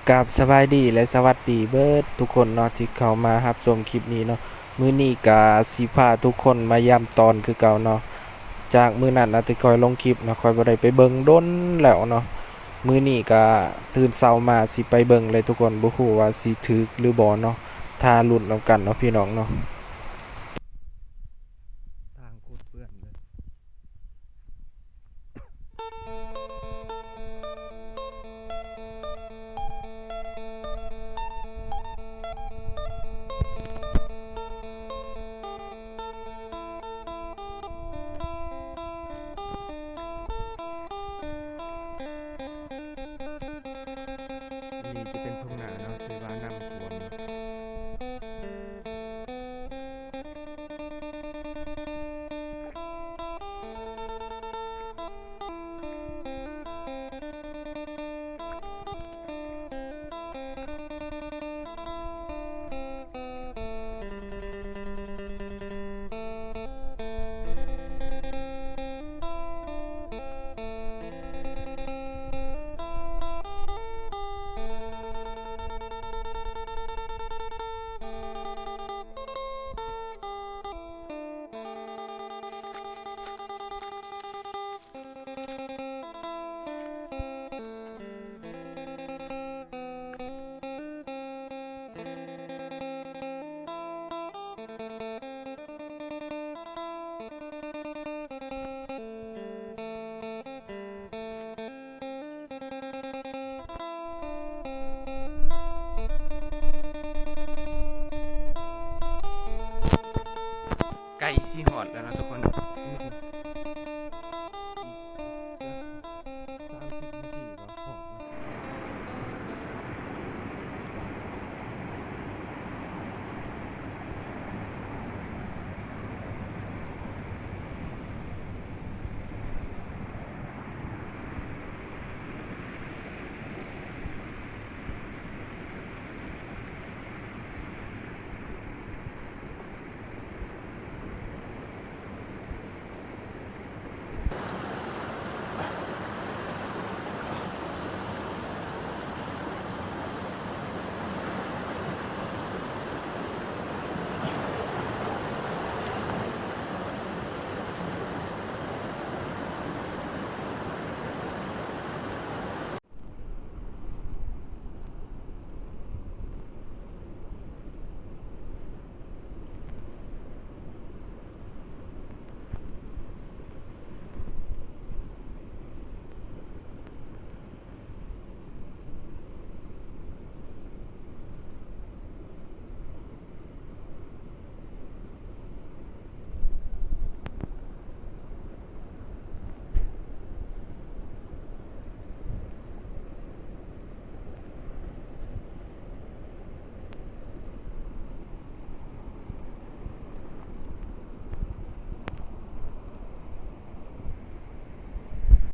ກາບສະບາຍດີ ແລະ ສະຫວັດດີເບິດທຸກຄົນເນາະ ທີ່ເຂົ້າມາຮັບຊົມຄລິບນີ້ເນາະ. ມື້ນີ້ກະຊິພາທຸກຄົນມາຢ້ຳຕອນຄືເກົ່າເນາະ. ຈາກມື້ນັ້ນນະ ທີ່ຂ້ອຍລົງຄລິບນະ ຂ້ອຍບໍ່ໄດ້ໄປເບິ່ງດົນແລ້ວເນາະ. ມື້ນີ້ກະຕື່ນເຊົ້າມາຊິໄປເບິ່ງເລີຍທຸກຄົນ, ບໍ່ຮູ້ວ່າຊິຖືກຫຼືບໍ່ເນາະ. ຖ້າລຸ້ນນຳກັນເນາະ ພີ່ນ້ອງເນາະ. ທາງໂຄດເປື້ອນເລີຍ. ອັນນີ້ຈະເປັນທົ່ງນາເນາະ ທີ່ວ່ານ້ຳຖ້ວມ. ໃກ້ຊິຮອດແລ້ວເນາະທຸກຄົນ.